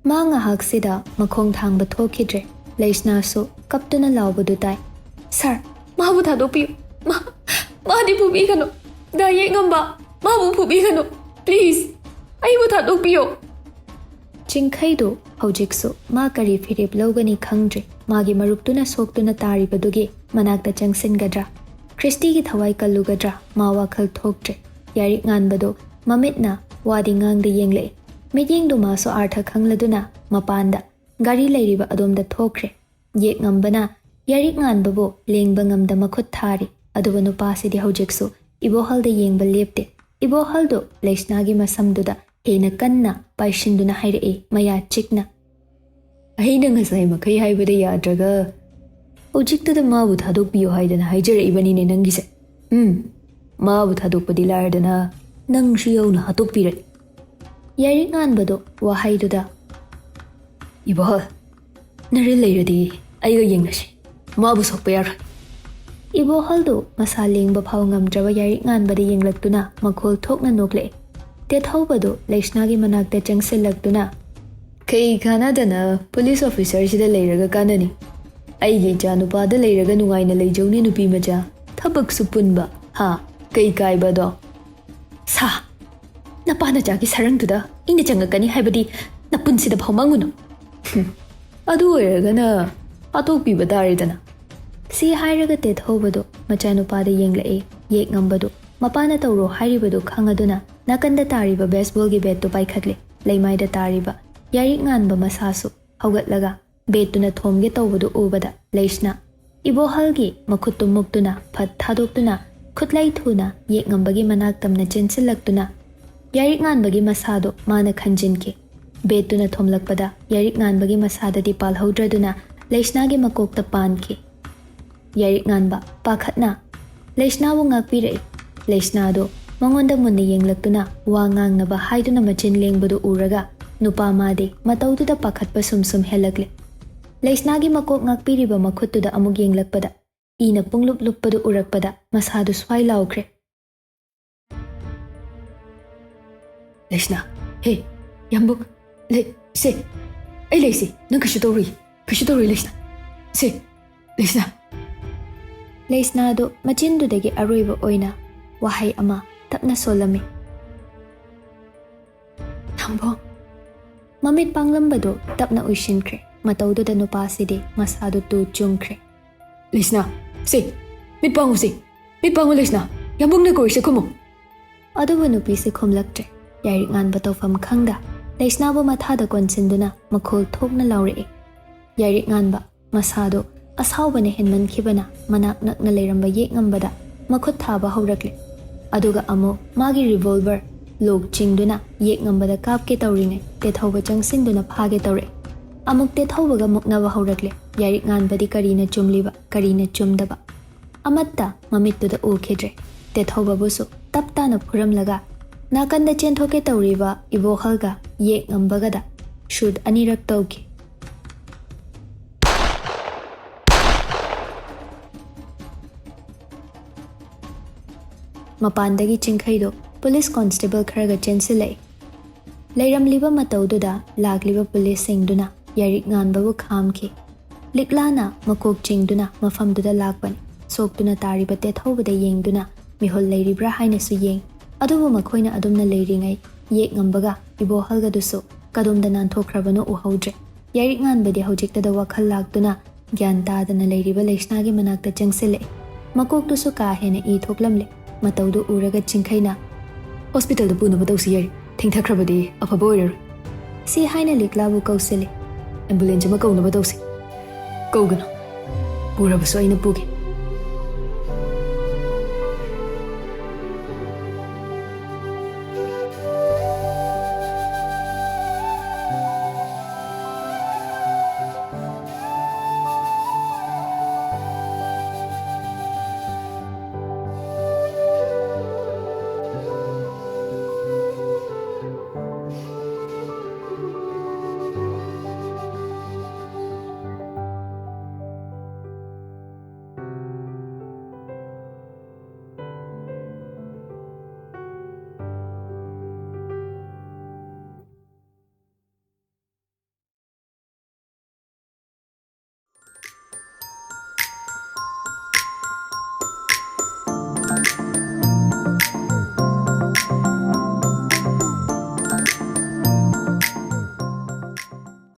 ꯃꯥ ꯉꯥꯏꯍꯥꯛꯁꯤꯗ ꯃꯈꯣꯡ ꯊꯥꯡꯕ ꯊꯣꯛꯈꯤꯗ꯭ꯔꯦ꯫ ꯂꯩꯁꯅꯥꯁꯨ ꯀꯞꯇꯨꯅ ꯂꯥꯎꯕꯗꯨ ꯇꯥꯏ꯫ "ꯁꯥꯔ, ꯃꯥꯕꯨ ꯊꯥꯗꯣꯛꯄꯤꯌꯨ꯫ ꯃꯥ, ꯃꯥꯗꯤ ꯐꯨꯕꯤꯒꯅꯨ꯫ ꯗꯥ ꯌꯦꯛꯉꯝꯕ, ꯃꯥꯕꯨ ꯐꯨꯕꯤꯒꯅꯨ꯫ ꯄ꯭ꯂꯤꯖ, ꯑꯩꯕꯨ ꯊꯥꯗꯣꯛꯄꯤꯌꯨ꯫" ꯆꯤꯡꯈꯩꯗꯨ ꯍꯧꯖꯤꯛꯁꯨ ꯃꯥ ꯀꯔꯤ ꯐꯤꯔꯦꯞ ꯂꯧꯒꯅꯤ ꯈꯪꯗ꯭ꯔꯦ꯫ ꯃꯥꯒꯤ ꯃꯔꯨꯞꯇꯨꯅ ꯁꯣꯛꯇꯨꯅ ꯇꯥꯔꯤꯕꯗꯨꯒꯤ ꯃꯅꯥꯛꯇ ꯆꯪꯁꯤꯟꯒꯗ꯭ꯔꯥ? ꯈ꯭ꯔꯤꯁꯇꯤꯒꯤ ꯊꯋꯥꯏ ꯀꯜꯂꯨꯒꯗ꯭ꯔꯥ? ꯃꯥ ꯋꯥꯈꯜ ꯊꯣꯛꯇ꯭ꯔꯦ꯫ ꯌꯥꯔꯤꯛ ꯉꯥꯟꯕꯗꯨ ꯃꯃꯤꯠꯅ ꯋꯥꯗꯤ ꯉꯥꯡꯗ ꯌꯦꯡꯂꯛꯏ꯫ ꯃꯤꯠꯌꯦꯡꯗꯨ ꯃꯥꯁꯨ ꯑꯥꯔꯊ ꯈꯪꯂꯗꯨꯅ ꯃꯄꯥꯟꯗ ꯒꯥꯔꯤ ꯂꯩꯔꯤꯕ ꯑꯗꯣꯝꯗ ꯊꯣꯛꯈ꯭ꯔꯦ꯫ ꯌꯦꯛꯉꯝꯕꯅ ꯌꯥꯔꯤꯛ ꯉꯥꯟꯕꯕꯨ ꯂꯦꯡꯕ ꯉꯝꯗ ꯃꯈꯨꯠ ꯊꯥꯔꯤ꯫ ꯑꯗꯨꯕꯨ ꯅꯨꯄꯥꯁꯤꯗꯤ ꯍꯧꯖꯤꯛꯁꯨ ꯏꯕꯣꯍꯜꯗ ꯌꯦꯡꯕ ꯂꯦꯞꯇꯦ꯫ ꯏꯕꯣꯍꯜꯗꯨ ꯂꯩꯁꯅꯥꯒꯤ ꯃꯁꯝꯗꯨꯗ ꯍꯦꯟꯅ ꯀꯟꯅ ꯄꯥꯏꯁꯤꯟꯗꯨꯅ ꯍꯥꯏꯔꯛꯏ, ꯃꯌꯥ ꯆꯤꯛꯅ, "ꯑꯩꯅ ꯉꯁꯥꯏ ꯃꯈꯩ ꯍꯥꯏꯕꯗ ꯌꯥꯗ꯭ꯔꯒ ꯍꯧꯖꯤꯛꯇꯗ ꯃꯥꯕꯨ ꯊꯥꯗꯣꯛꯄꯤꯌꯨ ꯍꯥꯏꯗꯅ ꯍꯥꯏꯖꯔꯛꯏꯕꯅꯤꯅꯦ ꯅꯪꯒꯤꯁꯦ꯫ ꯎꯝ, ꯃꯥꯕꯨ ꯊꯥꯗꯣꯛꯄꯗꯤ ꯂꯥꯏꯔꯗꯅ ꯅꯪꯁꯨ ꯌꯧꯅ ꯍꯥꯠꯇꯣꯛꯄꯤꯔꯦ꯫ ꯌꯥꯏꯔꯤꯛ ꯉꯥꯟꯕꯗꯣ ꯋꯥꯍꯩꯗꯨꯗ, "ꯏꯕꯣꯍꯜ, ꯅꯔꯤꯜ ꯂꯩꯔꯗꯤ ꯑꯩꯒ ꯌꯦꯡꯅꯁꯤ꯫ ꯃꯥꯕꯨ ꯁꯣꯛꯄ ꯌꯥꯔꯣꯏ꯫" ꯏꯕꯣꯍꯜꯗꯨ ꯃꯁꯥ ꯂꯦꯡꯕ ꯐꯥꯎ ꯉꯝꯗ꯭ꯔꯕ ꯌꯥꯏꯔꯤꯛ ꯉꯥꯟꯕꯗ ꯌꯦꯡꯂꯛꯇꯨꯅ ꯃꯈꯣꯜ ꯊꯣꯛꯅ ꯅꯣꯛꯂꯛꯑꯦ꯫ ꯇꯦꯊꯧꯕꯗꯨ ꯂꯩꯁꯅꯥꯒꯤ ꯃꯅꯥꯛꯇ ꯆꯪꯁꯤꯜꯂꯛꯇꯨꯅ, "ꯀꯩ ꯀꯥꯟꯅꯗꯅ ꯄꯨꯂꯤꯁ ꯑꯣꯐꯤꯁꯔꯁꯤꯗ ꯂꯩꯔꯒ ꯀꯥꯟꯅꯅꯤ? ꯑꯩꯒꯤ ꯏꯆꯥ ꯅꯨꯄꯥꯗ ꯂꯩꯔꯒ ꯅꯨꯡꯉꯥꯏꯅ ꯂꯩꯖꯧꯅꯦ ꯅꯨꯄꯤ ꯃꯆꯥ꯫ ꯊꯕꯛꯁꯨ ꯄꯨꯟꯕ, ꯍꯥ? ꯀꯩ ꯀꯥꯏꯕꯗꯣ?" "ꯁꯥ! ꯅꯄꯥ ꯅꯆꯥꯒꯤ ꯁꯔꯪꯗꯨꯗ ꯑꯩꯅ ꯆꯪꯉꯛꯀꯅꯤ ꯍꯥꯏꯕꯗꯤ ꯅꯄꯨꯟꯁꯤꯗ ꯐꯥꯎ ꯃꯪꯉꯨꯅꯨ꯫" "ꯍꯨꯝ, ꯑꯗꯨ ꯑꯣꯏꯔꯒꯅ ꯍꯥꯠꯇꯣꯛꯄꯤꯕ ꯇꯥꯔꯦꯗꯅ꯫" ꯁꯤ ꯍꯥꯏꯔꯒ ꯇꯦꯊꯧꯕꯗꯨ ꯃꯆꯥꯅꯨꯄꯥꯗ ꯌꯦꯡꯂꯛꯑꯦ꯫ ꯌꯦꯛꯉꯝꯕꯗꯨ ꯃꯄꯥꯅ ꯇꯧꯔꯣ ꯍꯥꯏꯔꯤꯕꯗꯨ ꯈꯪꯉꯗꯨꯅ ꯅꯥꯀꯟꯗ ꯇꯥꯔꯤꯕ ꯕꯦꯁꯕꯣꯜꯒꯤ ꯕꯦꯠꯇꯨ ꯄꯥꯏꯈꯠꯂꯦ꯫ ꯂꯩꯃꯥꯏꯗ ꯇꯥꯔꯤꯕ ꯌꯥꯏꯔꯤꯛ ꯉꯥꯟꯕ ꯃꯁꯥꯁꯨ ꯍꯧꯒꯠꯂꯒ ꯕꯦꯠꯇꯨꯅ ꯊꯣꯝꯒꯦ ꯇꯧꯕꯗꯨ ꯎꯕꯗ ꯂꯩꯁꯅꯥ ꯏꯕꯣꯍꯜꯒꯤ ꯃꯈꯨꯠꯇꯨ ꯃꯨꯛꯇꯨꯅ ꯐꯠ ꯊꯥꯗꯣꯛꯇꯨꯅ ꯈꯨꯠꯂꯩ ꯊꯨꯅ ꯌꯦꯛꯉꯝꯕꯒꯤ ꯃꯅꯥꯛ ꯇꯝꯅ ꯆꯦꯟꯁꯤꯜꯂꯛꯇꯨꯅ ꯌꯥꯏꯔꯤꯛ ꯉꯥꯟꯕꯒꯤ ꯃꯁꯥꯗꯨ ꯃꯥꯅ ꯈꯟꯖꯤꯟꯈꯤ꯫ ꯕꯦꯠꯇꯨꯅ ꯊꯣꯝꯂꯛꯄꯗ ꯌꯥꯏꯔꯤꯛ ꯉꯥꯟꯕꯒꯤ ꯃꯁꯥꯗꯗꯤ ꯄꯥꯜꯍꯧꯗ꯭ꯔꯗꯨꯅ ꯂꯩꯁꯅꯥꯒꯤ ꯃꯀꯣꯛꯇ ꯄꯥꯟꯈꯤ꯫ ꯌꯥꯏꯔꯤꯛ ꯉꯥꯟꯕ ꯄꯥꯈꯠꯅ ꯂꯩꯁꯅꯥꯕꯨ ꯉꯥꯛꯄꯤꯔꯛꯏ꯫ ꯂꯩꯁꯅꯥꯗꯨ ꯃꯉꯣꯟꯗ ꯃꯨꯟꯅ ꯌꯦꯡꯂꯛꯇꯨꯅ ꯋꯥ ꯉꯥꯡꯅꯕ ꯍꯥꯏꯗꯨꯅ ꯃꯆꯤꯟ ꯂꯦꯡꯕꯗꯨ ꯎꯔꯒ ꯅꯨꯄꯥ ꯃꯥꯗꯤ ꯃꯇꯧꯗꯨꯗ ꯄꯥꯈꯠꯄ ꯁꯨꯝ ꯁꯨꯝ ꯍꯦꯜꯂꯛꯂꯦ꯫ ꯂꯩꯁꯅꯥꯒꯤ ꯃꯀꯣꯛ ꯉꯥꯛꯄꯤꯔꯤꯕ ꯃꯈꯨꯠꯇꯨꯗ ꯑꯃꯨꯛ ꯌꯦꯡꯂꯛꯄꯗ ꯏꯅ ꯄꯨꯡꯂꯨꯞ ꯂꯨꯞꯄꯗꯨ ꯎꯔꯛꯄꯗ ꯃꯁꯥꯗꯨ ꯁ꯭ꯋꯥꯏ ꯂꯥꯎꯈ꯭ꯔꯦ꯫ "ꯂꯩꯁꯅꯥ, ꯍꯦ, ꯌꯥꯝꯕꯨꯡ, ꯂꯩ, ꯁꯦ, ꯑꯩ ꯂꯩꯁꯤ, ꯅꯪ ꯀꯩꯁꯨ ꯇꯧꯔꯨꯏ, ꯀꯩꯁꯨ ꯇꯧꯔꯨꯏ ꯂꯩꯁꯅꯥ, ꯁꯦ, ꯂꯩꯁꯅꯥ꯫" ꯂꯩꯁꯅꯥꯗꯨ ꯃꯆꯤꯟꯗꯨꯗꯒꯤ ꯑꯔꯣꯏꯕ ꯑꯣꯏꯅ ꯋꯥꯍꯩ ꯑꯃ ꯇꯞꯅ ꯁꯣꯜꯂꯝꯃꯤ꯫ "ꯌꯥꯝꯕꯨꯡ꯫" ꯃꯃꯤꯠ ꯄꯥꯡꯂꯝꯕꯗꯨ ꯇꯞꯅ ꯎꯏꯁꯤꯟꯈ꯭ꯔꯦ꯫ ꯃꯇꯧꯗꯨꯗ ꯅꯨꯄꯥꯁꯤꯗꯤ ꯃꯁꯥꯗꯨ ꯇꯨ ꯆꯨꯡꯈ꯭ꯔꯦ꯫ "ꯂꯩꯁꯅꯥ, ꯁꯦ, ꯃꯤꯠ ꯄꯥꯡꯉꯨ ꯁꯦ, ꯃꯤꯠ ꯄꯥꯡꯉꯨ ꯂꯩꯁꯅꯥ, ꯌꯥꯝꯕꯨꯡꯅ ꯀꯧꯔꯤꯁꯦ ꯈꯨꯝꯃꯨ꯫" ꯑꯗꯨꯕꯨ ꯅꯨꯄꯤꯁꯤ ꯈꯨꯝꯂꯛꯇ꯭ꯔꯦ꯫ ꯌꯥꯏꯔꯤꯛ ꯉꯥꯟꯕ ꯇꯧꯐꯝ ꯈꯪꯗ ꯂꯩꯁꯅꯥꯕꯨ ꯃꯊꯥꯗ ꯀꯣꯟꯁꯤꯟꯗꯨꯅ ꯃꯈꯣꯜ ꯊꯣꯛꯅ ꯂꯥꯎꯔꯛꯏ꯫ ꯌꯥꯏꯔꯤꯛ ꯉꯥꯟꯕ ꯃꯁꯥꯗꯨ ꯑꯁꯥꯎꯕꯅ ꯍꯦꯟꯃꯟꯈꯤꯕꯅ ꯃꯅꯥꯛ ꯅꯛꯅ ꯂꯩꯔꯝꯕ ꯌꯦꯛꯉꯝꯕꯗ ꯃꯈꯨꯠ ꯊꯥꯕ ꯍꯧꯔꯛꯂꯦ꯫ ꯑꯗꯨꯒ ꯑꯃꯨꯛ ꯃꯥꯒꯤ ꯔꯤꯚꯣꯜꯚꯔ ꯂꯣꯛ ꯆꯤꯡꯗꯨꯅ ꯌꯦꯛꯉꯝꯕꯗ ꯀꯥꯞꯀꯦ ꯇꯧꯔꯤꯉꯩ ꯇꯦꯊꯧꯕ ꯆꯪꯁꯤꯟꯗꯨꯅ ꯐꯥꯒꯦ ꯇꯧꯔꯛꯏ꯫ ꯑꯃꯨꯛ ꯇꯦꯊꯧꯕꯒ ꯃꯨꯛꯅꯕ ꯍꯧꯔꯛꯂꯦ꯫ ꯌꯥꯏꯔꯤꯛ ꯉꯥꯟꯕꯗꯤ ꯀꯔꯤꯅ ꯆꯨꯝꯂꯤꯕ, ꯀꯔꯤꯅ ꯆꯨꯝꯗꯕ? ꯑꯃꯠꯇ ꯃꯃꯤꯠꯇꯨꯗ ꯎꯈꯤꯗ꯭ꯔꯦ꯫ ꯇꯦꯊꯧꯕꯕꯨꯁꯨ ꯇꯞ ꯇꯥꯅ ꯐꯨꯔꯝꯂꯒ ꯅꯥꯀꯟꯗ ꯆꯦꯟꯊꯣꯛꯀꯦ ꯇꯧꯔꯤꯕ ꯏꯕꯣꯍꯜꯒ ꯌꯦꯛꯉꯝꯕꯒꯗ ꯁꯨꯠ ꯑꯅꯤꯔꯛ ꯇꯧꯈꯤ꯫ ꯃꯄꯥꯟꯗꯒꯤ ꯆꯤꯡꯈꯩꯗꯣ ꯄꯨꯂꯤꯁ ꯀꯣꯟꯁꯇꯦꯕꯜ ꯈꯔꯒ ꯆꯦꯟꯁꯤꯜꯂꯛꯏ꯫ ꯂꯩꯔꯝꯂꯤꯕ ꯃꯇꯧꯗꯨꯗ ꯂꯥꯛꯂꯤꯕ ꯄꯨꯂꯤꯁꯁꯤꯡꯗꯨꯅ ꯌꯥꯏꯔꯤꯛ ꯉꯥꯟꯕꯕꯨ ꯈꯥꯝꯈꯤ꯫ ꯂꯤꯛꯂꯥꯅ ꯃꯀꯣꯛ ꯆꯤꯡꯗꯨꯅ ꯃꯐꯝꯗꯨꯗ ꯂꯥꯛꯄꯅꯤ꯫ ꯁꯣꯛꯇꯨꯅ ꯇꯥꯔꯤꯕ ꯇꯦꯊꯧꯕꯗ ꯌꯦꯡꯗꯨꯅ ꯃꯤꯍꯨꯜ ꯂꯩꯔꯤꯕ꯭ꯔꯥ ꯍꯥꯏꯅꯁꯨ ꯌꯦꯡ꯫ ꯑꯗꯨꯕꯨ ꯃꯈꯣꯏꯅ ꯑꯗꯨꯝꯅ ꯂꯩꯔꯤꯉꯩ ꯌꯦꯛꯉꯝꯕꯒ ꯏꯕꯣꯍꯜꯒꯗꯨꯁꯨ ꯀꯗꯣꯝꯗ ꯅꯥꯟꯊꯣꯛꯈ꯭ꯔꯕꯅꯣ ꯎꯍꯧꯗ꯭ꯔꯦ꯫ ꯌꯥꯏꯔꯤꯛ ꯉꯥꯟꯕꯗꯤ ꯍꯧꯖꯤꯛꯇꯗ ꯋꯥꯈꯜ ꯂꯥꯛꯇꯨꯅ ꯒ꯭ꯌꯥꯟ ꯇꯥꯗꯅ ꯂꯩꯔꯤꯕ ꯂꯩꯁꯅꯥꯒꯤ ꯃꯅꯥꯛꯇ ꯆꯪꯁꯤꯜꯂꯛꯏ꯫ ꯃꯀꯣꯛꯇꯨꯁꯨ ꯀꯥ ꯍꯦꯟꯅ ꯏ ꯊꯣꯛꯂꯝꯂꯦ꯫ ꯃꯇꯧꯗꯨ ꯎꯔꯒ ꯆꯤꯡꯈꯩꯅ, "ꯍꯣꯁꯄꯤꯇꯥꯜꯗ ꯄꯨꯅꯕ ꯇꯧꯁꯤ ꯌꯥꯏꯔꯤꯛ꯫ ꯊꯦꯡꯊꯈ꯭ꯔꯕꯗꯤ ꯑꯐꯕ ꯑꯣꯏꯔꯔꯣꯏ"꯫ ꯁꯤ ꯍꯥꯏꯅ ꯂꯤꯛꯂꯥꯕꯨ ꯀꯧꯁꯤꯜꯂꯤ꯫ "ꯑꯦꯝꯕꯨꯂꯦꯟꯁ ꯑꯃ ꯀꯧꯅꯕ ꯇꯧꯁꯤ"꯫ "ꯀꯧꯒꯅꯨ꯫ ꯄꯨꯔꯕꯁꯨ ꯑꯩꯅ ꯄꯨꯒꯦ"꯫